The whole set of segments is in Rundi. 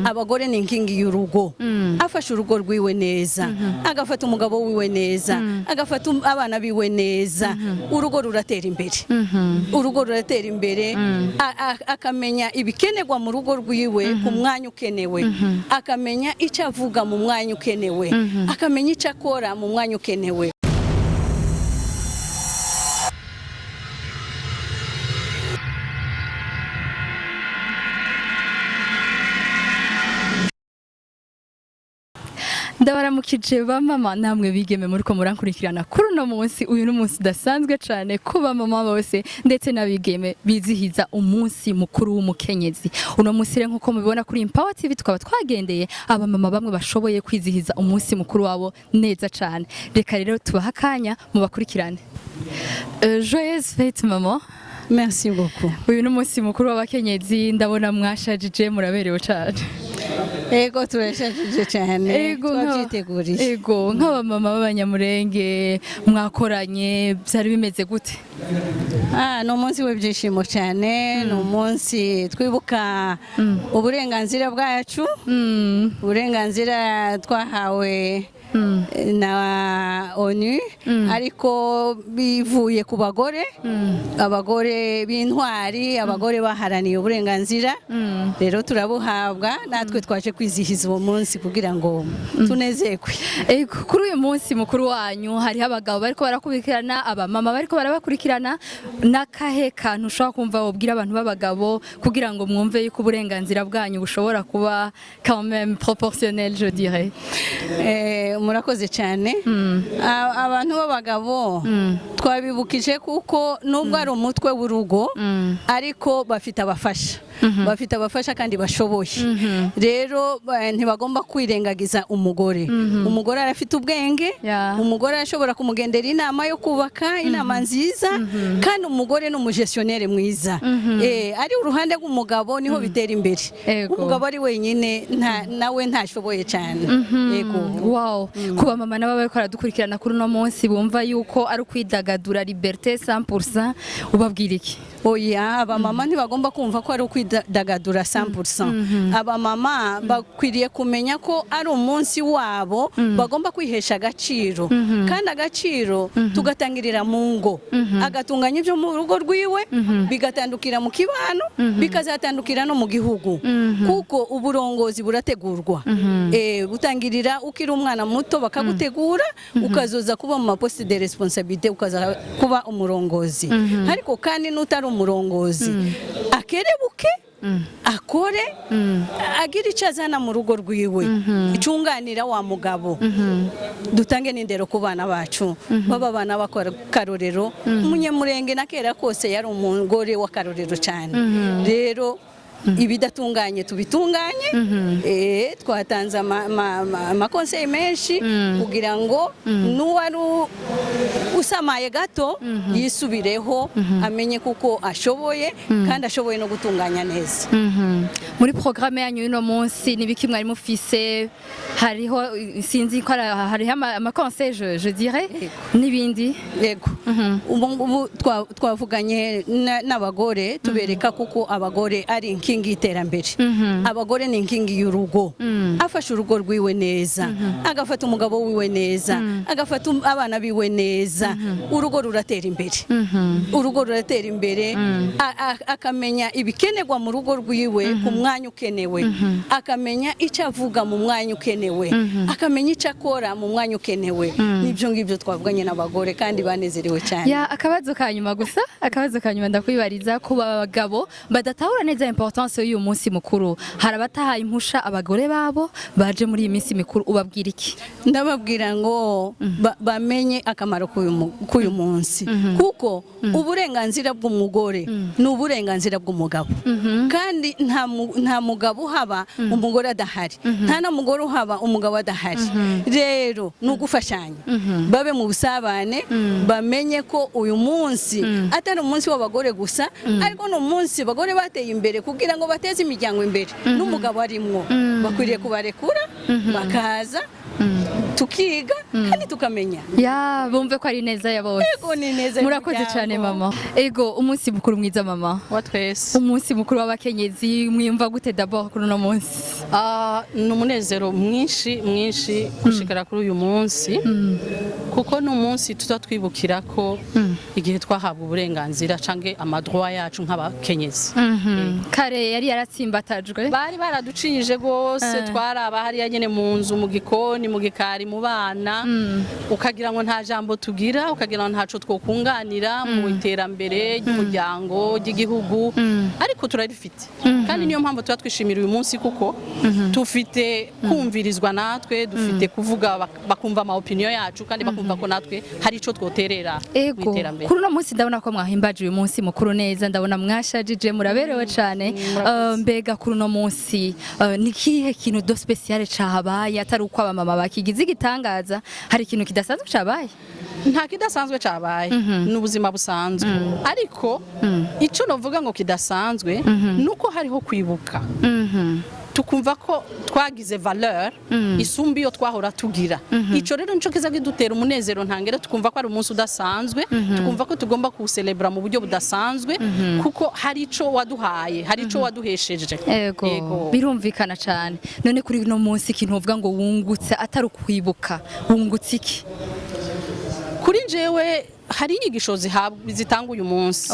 Abagore ni inkingi y'urugo. Afashe urugo rwiwe neza, agafata umugabo wiwe neza, agafata abana biwe neza, urugo ruratera imbere. Urugo ruratera imbere. Akamenya ibikenerwa mu rugo rwiwe ku mwanya ukenewe, akamenya icyo avuga mu mwanya ukenewe, akamenya icyo akora mu mwanya ukenewe. Ndabaramukije ba mama namwe bigeme muriko murankurikirana kuri uno munsi. Uyu ni umunsi udasanzwe cane ku ba mama bose ndetse n'abigeme bizihiza umunsi mukuru w'umukenyezi. Uno munsi rero, nk'uko mubibona kuri Empower TV, tukaba twagendeye abamama bamwe bashoboye kwizihiza umunsi mukuru wabo neza cane. Reka rero tubaha akanya mubakurikirane. Joyeuse fête, maman. Merci beaucoup. Uyu ni umunsi mukuru w'abakenyezi, ndabona mwashajije, muraberewe cane. Ego, turashajije cyane. Twabyiteguriye. Ego, nk'abamama b'Abanyamurenge mwakoranye, byari bimeze gute? Ah, ni umunsi w'ibyishimo cyane. Ni umunsi twibuka uburenganzira bwacu, uburenganzira twahawe na ONU, ariko bivuye ku bagore, abagore b'intwari, abagore baharaniye uburenganzira. Rero turabuhabwa, natwe twaje kwizihiza uwo munsi kugira ngo tunezerwe. Ego, kuri uyu munsi mukuru wanyu hariho abagabo bariko barakurikirana, abamama bariko barabakurikirana. N'akahe kantu ushobora kumva wobwira abantu b'abagabo kugira ngo mwumve yuko uburenganzira bwanyu bushobora kuba quand même proportionnel, je dirais? Murakoze cyane. Abantu b'abagabo twabibukije kuko nubwo ari umutwe w'urugo, ariko bafite abafasha, bafite abafasha kandi bashoboye. Rero ntibagomba kwirengagiza umugore. Umugore arafite ubwenge. Umugore arashobora kumugendera inama yo kubaka, inama nziza, kandi umugore ni umugestionnaire mwiza. Ari uruhande rw'umugabo niho bitera imbere. Umugabo ari wenyine nawe ntashoboye cyane. Yego. Wow, kuba mama nabo bariko baradukurikirana kuri uno munsi bumva yuko ari ukwidagadura, liberté 100%, ubabwira iki? Oya, abamama ntibagomba kumva ko ari ukwidagadura 100%. Abamama bakwiriye kumenya ko ari umunsi wabo, bagomba kwihesha agaciro, kandi agaciro tugatangirira mu ngo. Agatunganya ibyo mu rugo rwiwe, bigatandukira mu kibano, bikazatandukira no mu gihugu, kuko uburongozi burategurwa. Butangirira ukiri umwana muto, bakagutegura ukazoza kuba mu maposte de responsabilité, ukaza kuba umurongozi. Ariko kandi n'utari umurongozi akerebuke, akore, agira icyo azana mu rugo rwiwe icunganira wa mugabo. Dutange n'indero ku bana bacu, baba abana b'akarorero. Umunyamurenge na kera kose yari umugore w'akarorero cyane. Rero ibidatunganye tubitunganye. Twatanze amaconseils menshi kugira ngo n'uwari usamaye gato yisubireho, amenye kuko ashoboye kandi ashoboye no gutunganya neza. Muri programme yanyu y'uno munsi nibiki mwari mufise? Hariho, sinzi ko hariho amaconseils, je dirais, n'ibindi. Yego, ubu ngubu twavuganye n'abagore, tubereka kuko abagore ari inkingi y'iterambere. Abagore ni inkingi y'urugo. Afashe urugo rwiwe neza, agafata umugabo wiwe neza, agafata abana biwe neza, urugo ruratera imbere. Urugo ruratera imbere. Akamenya ibikenerwa mu rugo rwiwe ku mwanya ukenewe, akamenya icyo avuga mu mwanya ukenewe, akamenya icyo akora mu mwanya ukenewe. Nibyo ngibyo twavuganye n'abagore kandi banezerewe cyane. Ya, akabazo ka nyuma gusa, akabazo ka nyuma ndakwibariza: ku bagabo badatahura neza importance y'uyu munsi mukuru, hari abatahaye impusha abagore babo baje muri iyi minsi mikuru, ubabwira iki? Ndababwira ngo bamenye akamaro k'uyu munsi, kuko uburenganzira bw'umugore ni uburenganzira bw'umugabo, kandi nta mugabo uhaba umugore adahari, nta n'umugore uhaba umugabo adahari. Rero ni ugufashanya, babe mu busabane, bamenye ko uyu munsi atari umunsi w'abagore gusa, ariko ni umunsi abagore bateye imbere kugira ngo bateze imiryango imbere, n'umugabo arimwo. Bakwiriye kubarekura bakaza. Tukiga kandi tukamenya. Ya, bumve ko ari neza ya bose. Ego, ni neza Murakoze y'umuryango. cyane, mama. Ego, umunsi mukuru mwiza, mama. Wa twese. Umunsi mukuru w'abakenyezi, mwiyumva gute d'abord kuri uno munsi? Ah, ni umunezero mwinshi mwinshi gushikara kuri uyu munsi, kuko ni umunsi tuza twibukira ko igihe twahabwa uburenganzira canke ama droits yacu nk'abakenyezi. Kare yari yaratsimbatajwe. Bari baraducinyije rwose. Twaraba hariya nyene mu nzu, mu gikoni, mu gikari, mu bana, ukagira ngo nta jambo tugira, ukagira ngo ntaco twokunganira mu iterambere ry'umuryango, ry'igihugu, ariko turarifite. Kandi niyo mpamvu tuba twishimira uyu munsi, kuko tufite kumvirizwa natwe, dufite kuvuga, bakumva ama opinion yacu, kandi bakumva ko natwe hari ico twoterera mu iterambere. Kuri uno munsi ndabona ko mwahimbaje uyu munsi mukuru neza, ndabona mwashajije, muraberewe cyane. Mbega kuri uno munsi ni kihe kintu de spécial cahabaye, atari uko abamama bakigize igitangaza? Hari ikintu kidasanzwe cabaye? Nta kidasanzwe cabaye, ni ubuzima busanzwe, ariko icyo novuga ngo kidasanzwe nuko hariho kwibuka, tukumva ko twagize valeur isumba iyo twahora tugira. Ico rero nico kiza kidutera umunezero ntangere, tukumva ko ari umunsi udasanzwe, tukumva ko tugomba kuwucelebra mu buryo budasanzwe, kuko hari ico waduhaye, hari ico waduhesheje. Ego, birumvikana cyane. None kuri uno munsi, ikintu uvuga ngo wungutse, atari ukwibuka, wungutse iki? Kuri jewe hari inyigisho zihabwa, zitanga uyu munsi.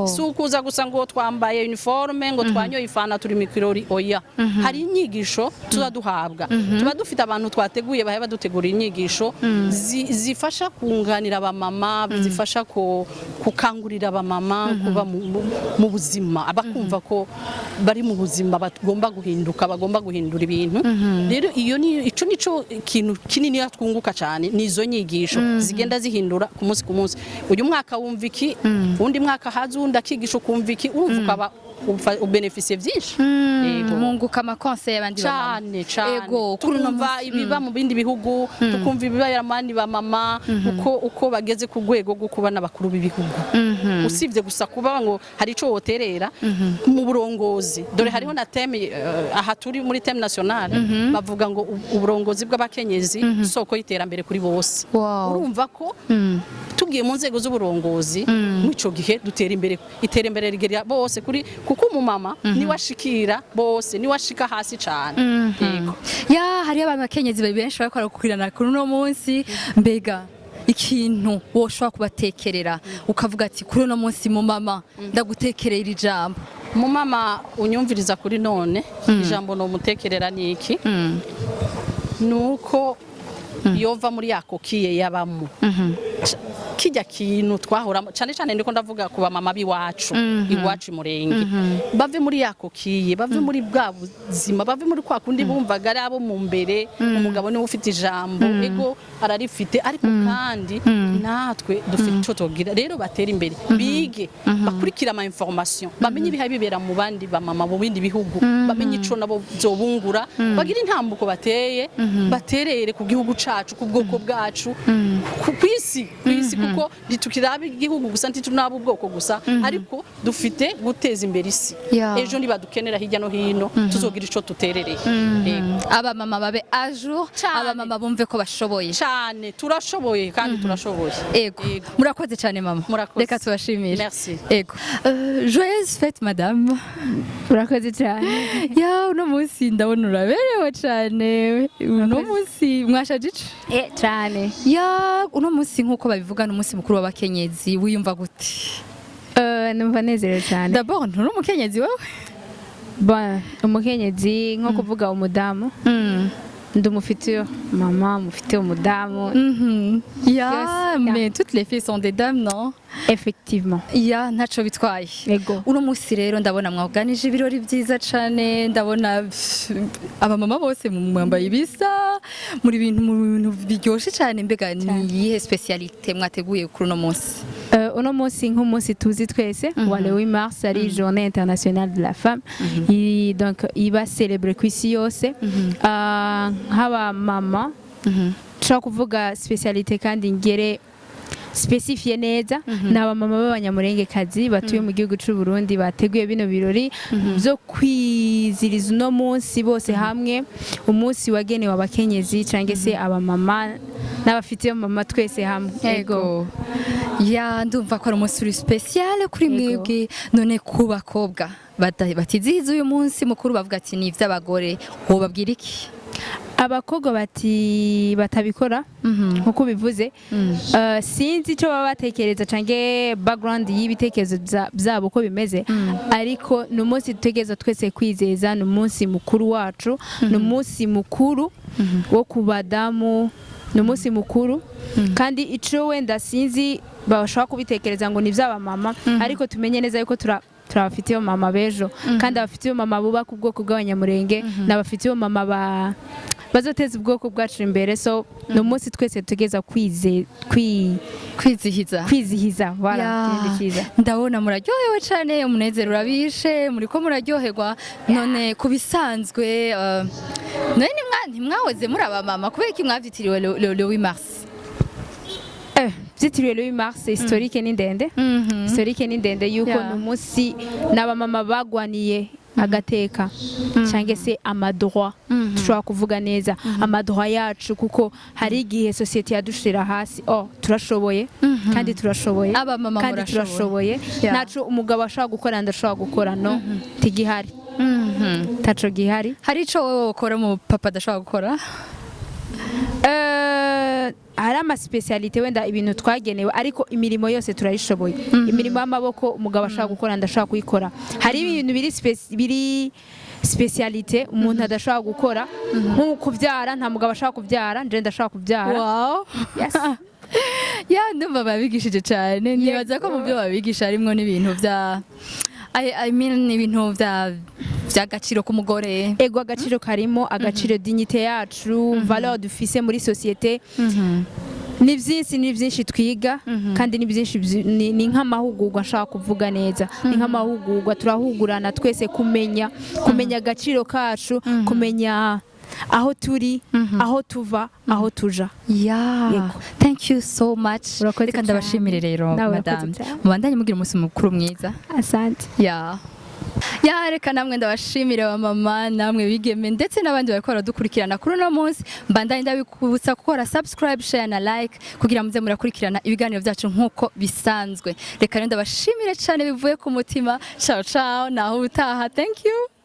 Si ukuza gusa ngo twambaye uniforme, ngo twanyoye ifana, turi mu kirori, oya. Hari inyigisho tuza duhabwa, tuba dufite abantu twateguye bahe badutegura inyigisho zifasha kunganira abamama, zifasha gukangurira abamama kuba mu buzima, bakumva ko bari mu buzima bagomba guhinduka, bagomba guhindura ibintu. Rero iyo ni ico nico kintu kinini twunguka cyane, ni izo nyigisho zigenda zihindura ku munsi ku munsi. Uyu mwaka wumva iki, undi mwaka haza uwundi akigisha, ukumva iki, urumva ukaba ubénéficié byinshi. Yego. Mwunguka ama conseils y'abandi bamama. Cyane cyane. Ego, kuri uno Tukumva ibiba mu bindi bihugu, tukumva ibiba mu bandi ba mama, uko bageze ku rwego rwo kuba n'abakuru b'ibihugu, usibye gusa kuba ngo hari ico woterera mu burongozi. Dore hariho na thème, aha turi muri thème national, bavuga ngo uburongozi bw'abakenyezi, isoko y'iterambere kuri bose. Urumva ko tugiye mu nzego z'uburongozi muri ico gihe dutera imbere, iterambere rigera bose kuri, kuko umumama niwe ashikira bose, niwe ashika hasi cane. Yego. Ya, hariyo abakenyezi benshi bariko baragukurikirana kuri uno munsi. Mbega ikintu woshobora kubatekerera, ukavuga ati: "Kuri uno munsi, mu mama, ndagutekerera ijambo"? Mumama unyumviriza kuri none, ijambo no mutekerera ni iki? Nuko yova muri ya coquille yabamo, kijya kintu twahoramo cyane cyane. Ndiko ndavuga ku bamama b'iwacu, iwacu murenge, bave muri ya coquille, bave muri bwa buzima, bave muri kwa kundi bumvaga ari abo mu mbere, umugabo niwe ufite ijambo. Ego, ararifite, ariko kandi natwe dufite ico tugira. Rero batera imbere, bige, bakurikira ama information, bamenye ibihaye bibera mu bandi bamama mu bindi bihugu, bamenye ico nabo byobungura, bagira intambuko bateye, baterere ku gihugu cacu, ku bwoko bwacu, ku isi, kuko ntitukiraba igihugu gusa, ntitunaba ubwoko gusa, ariko dufite guteza imbere isi. Ejo nibadukenera hirya no hino, tuzogira ico tuterereye. Yego. Abamama babe à jour. Cane. Abamama bumve ko bashoboye. Cane, turashoboye kandi turashoboye. Ego. Yego. Murakoze cyane, mama. Murakoze. Reka tubashimire. Merci. Ego. Joyeuse fête, madame. Urakoze cyane. Ya, uno munsi ndabona uraberewe cyane. Uno munsi mwashajije? Cyane. Ya, uno munsi nk'uko babivuga ni umunsi mukuru w'abakenyezi, wiyumva gute? Numva nezerewe cyane. D'abord, nturi umukenyezi wewe? Bon, umukenyezi nko kuvuga umudamu, ndi umufite mama, mufite umudamu. Ya, Yes, mais toutes les filles sont des dames, non? Effectivement. Ya, ntaco bitwaye. Ego. Uno munsi rero ndabona mwaganije ibirori byiza cane, ndabona pff, abamama bose mwambaye ibisa muri bintu, mu bintu biryoshe cane. Mbega ni iyihe spécialité mwateguye kuri uno munsi? Uno munsi, nk'umunsi tuzi twese wa le 8 mars, ari journée internationale de la femme. Donc iba célèbre ku isi yose. Nk'abamama nshobora kuvuga spécialité kandi ngere Spécifié neza, ni abamama b'Abanyamurengekazi batuye mu gihugu c'u Burundi bateguye bino birori byo kwiziriza uno munsi bose hamwe, umunsi wagenewe abakenyezi cyangwa se abamama n'abafite mama, twese hamwe. Ego ya, ndumva ko ari umunsi uri spécial kuri Ego. mwebwe. None ku bakobwa batizihiza uyu munsi mukuru, bavuga ati ni ivy'abagore, wobabwira iki? Abakobwa bati batabikora nkuko bivuze, sinzi icyo baba batekereza canke background y'ibitekerezo byabo uko bimeze, ariko ni umunsi dutegereza twese kwizeza, ni umunsi mukuru wacu, ni umunsi mukuru wo ku badamu, ni umunsi mukuru. Kandi ico wenda sinzi bashobora kubitekereza ngo ni iby'abamama, ariko tumenye neza yuko turabafitiye mama b'ejo, kandi abafitiye mama bubaka ubwoko bw'Abanyamurenge, n'abafitiye mama ba bazoteza ubwoko bwacu imbere. So ni umunsi twese tugeza Kwizihiza. Kwizihiza, voilà. Ya, Ikindi cyiza. Ndabona muraryohewe cyane, umunezero urabishe, muriko muraryoherwa. None ku bisanzwe, none ntimwahoze muri abamama? Kubera iki mwavyitiriwe le 8 mars? Byitiriwe le 8 mars, historique ni ndende, historique ni ndende yuko ni umunsi n'abamama bagwaniye agateka cyangwa se ama droits, dushobora kuvuga neza ama droits yacu, kuko hari igihe société yadushira hasi. Oh, turashoboye kandi turashoboye. Abamama Kandi murashoboye. turashoboye. Ntaco umugabo ashobora gukora ndashobora gukora, no tigihari, taco gihari. Hari ico wowe wokora mu papa adashobora gukora? Hari ama spécialités, wenda ibintu twagenewe, ariko imirimo yose turayishoboye. Imirimo y'amaboko umugabo ashobora gukora ndashobora kuyikora. Hari ibintu biri spécialité umuntu adashobora gukora, nko kubyara, nta mugabo ashobora kubyara, nje ndashobora kubyara. Wow. Yes. Ya, ndumva babigishije cyane. Nibaza ko mu byo babigisha harimwo n'ibintu bya I mean ibintu bya by'agaciro k'umugore. Ego, agaciro karimo, agaciro, dignité yacu, valeur dufise muri société. Ni byinshi, ni byinshi twiga, kandi ni byinshi ni nk'amahugurwa, nshaka kuvuga neza, ni nk'amahugurwa, turahugurana twese kumenya agaciro kacu, kumenya aho turi, aho tuva, aho tuja. Yego. Thank you so much. Urakoze Reka ndabashimire cyane. rero, Nawe urakoze madame. cyane. Mubandanye mugira umunsi mukuru mwiza. Asante. Ya, reka namwe ndabashimire, ba mama namwe bigeme ndetse n'abandi bariko baradukurikirana kuri uno munsi. Mbandanye ndabikubutsa gukora subscribe, share na like kugira muze murakurikirana ibiganiro byacu nk'uko bisanzwe. Reka rero ndabashimire cyane bivuye ku mutima. Ciao ciao, naho ubutaha. Thank you.